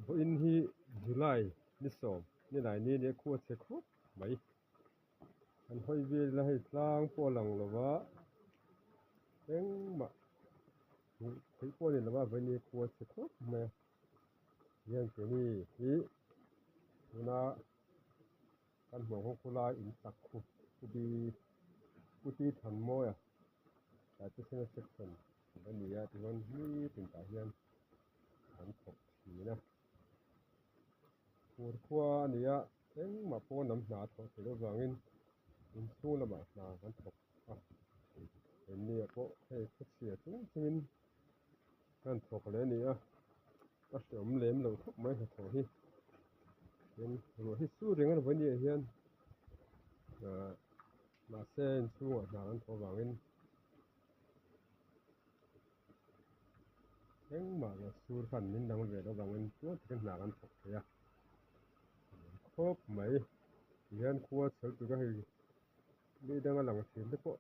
Vawiin hi July ni sawm ni lai ni nia khua chhe khawp mai. Kan hawi vel ila hei tlang pawh a lang lo va, engmah hmuh theih pawh a ni lo va, vawiin hi khua chhe khawp mai a. Hian keini hi tuna kan hmuh ang khaw lai in sak khu Pu Pu Ti Thanmawia Taitesena section a ni a tichuan nitin tah hian an thawk thin a fur khua a ni a engmah pawn lam hna a thawh theih loh avangin inchhung lamah hna kan thawk a engni ah pawh hei khawchhia chung chungin kan thawk leh a ni a a hreawm lem loh khawp mai hnathawh hi tin ruah hi sur reng a ni vawiin ah hian ahh mahse inchhungah hna kan thawh avangin. Engmah lo sur khan min dang ve loh avangin tual takin hna kan thawk thei a khawp mai tihian khua chho tura hei mi danga lang thin te pawh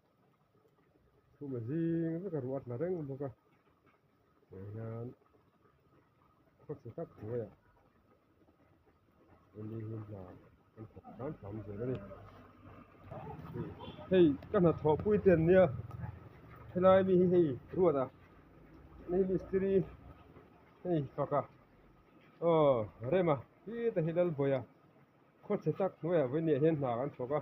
chhum a zing vek a ruah a tla reng bawk a tah hian khaw chhe tak hnuaiah Hemi hi hna an thawk hram hram zel a ni. Hei ka hnathawh pui te an nia helai mi hi hei ruat a hei mistiri hei fak a aw rem a heta hi Lalbawi a khaw chhe tak hnuaiah vawiin hian hna kan thawk a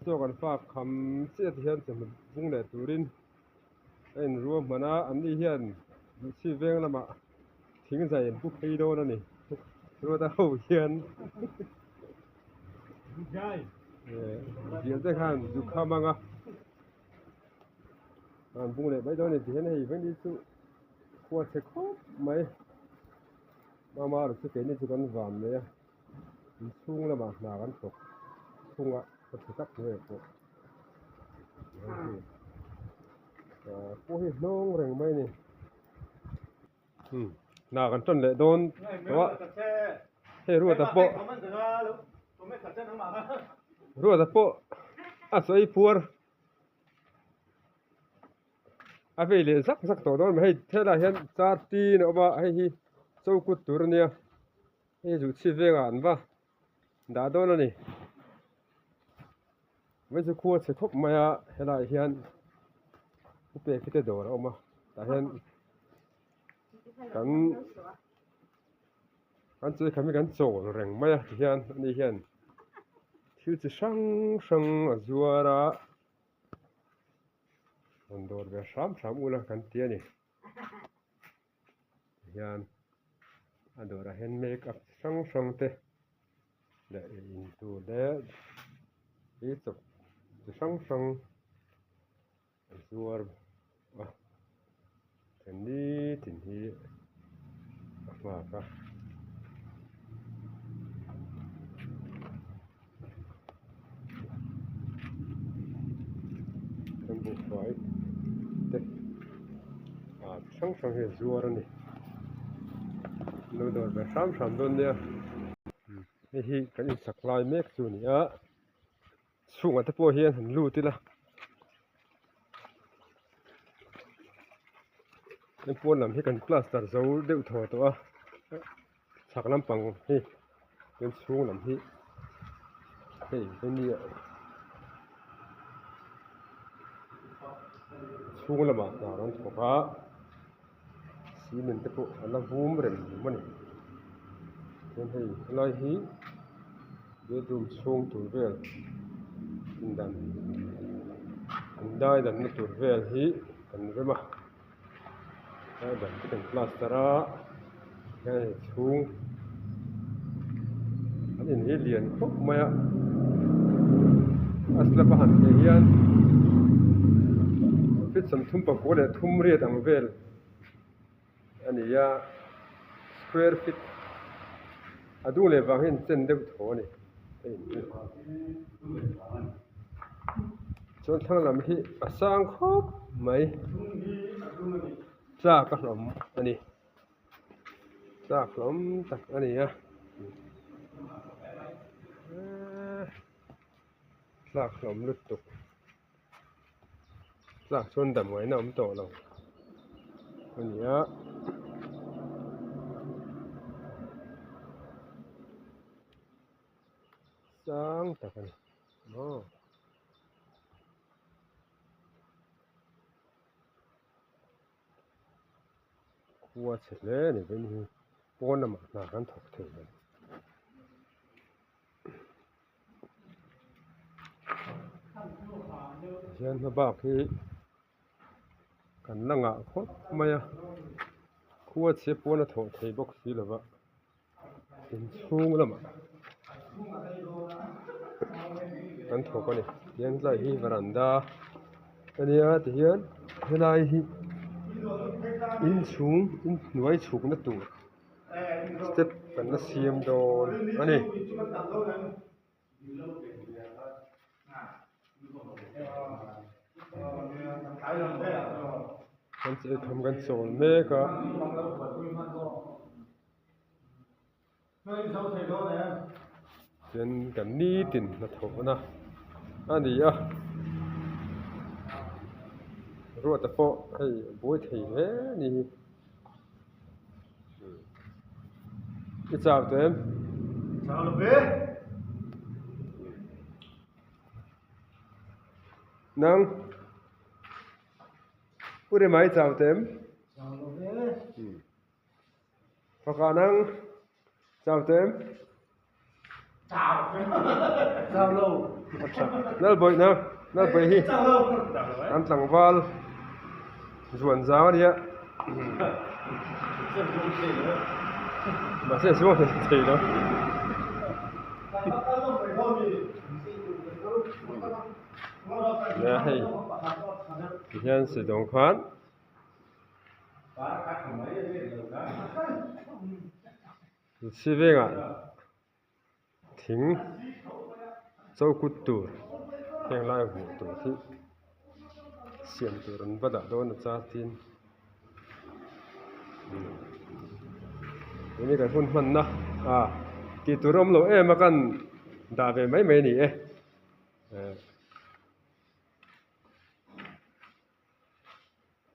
chaw kan fak kham chiah te hian chawhnu bung leh turin a inruahman a anni hian Luhchhip veng lamah thing zai an pu phei dawn a ni ruata ho hian dial te khan zu kham ang a an bung leh mai dawn a ni tihian hei veng hi chu khua chhe khawp mai mama erawh chu keini chu kan van mai a inchhung lamah hna kan thawk thung a khaw chhe tak hnuaiah pawh. Pawh hi hnawng reng mai a ni hna kan tan leh dawn tawh a hei ruata pawh ruata pawh a sawi phuar a vei leh zak zak tawh dawn mai hei helaiah hian char tin a awm a hei hi chokut tur a nia hei zuhchhip vengah an va dah dawn a ni. Mai chu khua chhe khawp mai a helaiah hian upe khi te dawr a awm a tah hian kan kan chawi kha mi kan chawl reng mai a tihian ani hian thil chi hrang hrang a zuar a rawn dawr ve hram hram ula kan ti a ni. Tihian a dawrah hian make up chi hrang hrang te leh in tur leh ei chawp chi hrang hrang a zuar a then nitin hi a nghak a. Kan buhfai te ah chi hrang hrang hi a zuar a ni lo dawr ve hram hram dawn nia hei hi kan insak lai mek chu a ni a chhungah te pawh hian han lut ila heng pawn lam hi kan plaster zo deuh thaw tawh a chhak lampang hi chuan chhung lam hi hei hemi chhung lamah hna rawn thawk a cement te pawh a la vum reng a ni chuan hei helai hi bedroom chhung tur vel pindan indai danna tur vel hi kan rem a. Helai ban te kan plaster a hei chhung an in hi lian khawp mai a a slab a han tih hian feet sawmthum pakua leh thum riat ang vel a ni a square feet a dung leh vang hian chen deuh thaw a ni a in hi chuan thlang lam hi a sang khawp mai tlak a hlawm a ni tlak hlawm tak a ni a tlak hlawm lutuk tlak chuan damdawiin a awm tawh lo a ni a. chang tak a ni maw. Khua chhe hle a ni vei hi pawn lamah hna kan thawk thei lo. Tihian hma bak hi kan la ngah khawp mai a khua chhe pawn a thawh thei bawk si lo va inchhung lamah kan thawk a ni tihian tlai hi varanda a nia tihian helai hi inchhung inhnuai chhukna tur step kan la siam dawn a ni. Kan chi eikham kan chawl mek a. Chuan kan nitin hnathawhna a ni a Ruata pawh hei a buai thei hle a ni hi. I chau teh em? Chau lo ve. Nang Pu Rema i chau teh em? Chau lo ve. Faka nang chau teh em? Chau. Chau lo. Lalbawih nang Lalbawih hi Chau lo. An tlangval zuan zang a nia. Mahse zuang thei thei lo. Nia hei tihian sawi khan. Si vengah thing chokut tur heng lai hmuh tur hi siam tur an va dah dawn a chatin tuni kan hun hmanna ah tih tur a awm lo em a kan dah ve mai mai a ni e.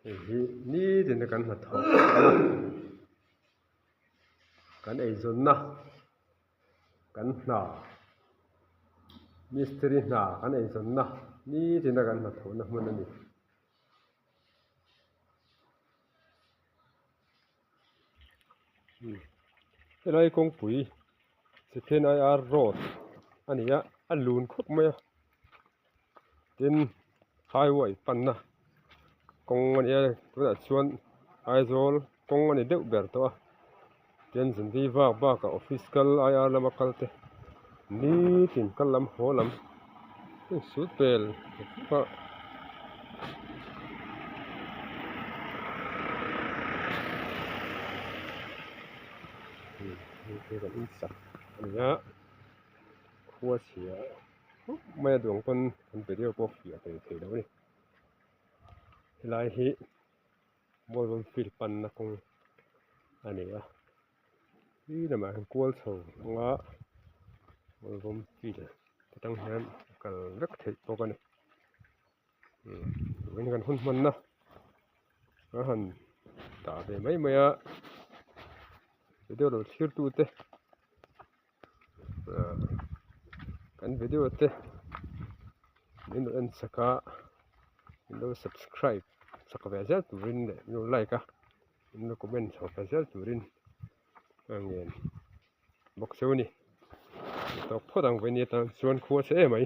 Hei hi nitin a kan hnathawh a kan eizawnna kan hna mistiri hna kan eizawnna nitin a kan hnathawhna hmun a ni. Helai kawngpui second I_R road a ni a a lun khawp mai a tin highway panna kawng a ni a tunah chuan Aizawl kawng a ni deuh ber tawh a tin zunti vak bakah office kal I_R lama kal te nitin kal lam haw lam sut pel a. Hei kan in sak a ni a khua chhia khawp mai a duang pawn kan video pawh fiah thei thei lo a ni helai hi ballball field panna kawng a ni a khi lamah hian kual chho anga ballball field atang hian a kal vek theih bawk a ni vawiin kan hun hmanna a han dah ve mai mai a video lo thlir tu te ahh kan video te min lo en chak a min lo subscribe chak ve zel turin leh min lo like a min lo comment chho ve zel turin a ngen bawk cheu a ni tawk phawt ang vawiin atan chuan khua che em mai.